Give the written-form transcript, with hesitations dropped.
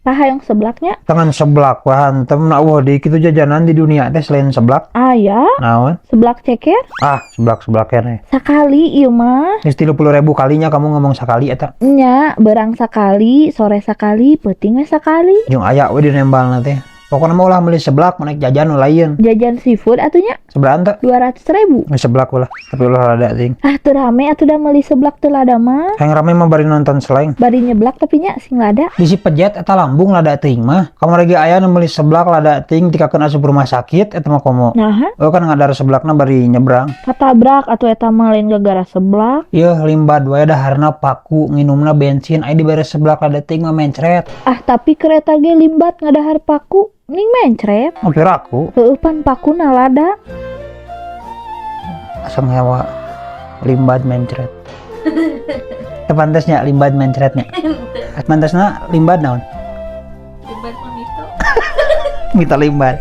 Tah, hayang seblaknya? Tangan seblak wah hantem na, wah di kitu jajanan di dunia teh selain seblak. Aya. Naon? Seblak ceker. Ah, seblak seblak keneh. Sakali ieu mah. Geus 30.000 kalinya kamu ngomong sakali eta. Nya, berang sakali, sore sakali, peuting we sakali. Jeung aya we di nembalna teh. Pokoknya mah ulah meuli seblak, mun jajan nu lain. Jajan seafood atuh nya. Sebelahan teh? 200.000. Geus seblak ulah, tapi ulah lada teuing. Ah, teu rame atuh da meuli seblak teu lada mah. Hayang rame mah bari nonton Slank. Bari nyeblak tapi nya sing lada. Bisi pejet eta lambung lada teuing mah. Kamari ge aya nu meuli seblak lada teuing tikakeun asup rumah sakit eta mah komo. Nah. Oh, kan ngadar seblakna bari nyebrang. Katabrak atuh eta mah, lain gara-gara seblak. Yeuh, limbad wae daharna paku, nginumna bensin, aya dibere seblak lada teuing mah mencret. Ah, tapi kereta ge limbat ngadahar paku, ning mencret. Oh, piraku. Heueuh, pan pakuna lada. Asa ngewa limbad mencret. Teu pantasnya limbad mencretnya. Pantasna limbad naon? Limbat mah mito. Mita limbad.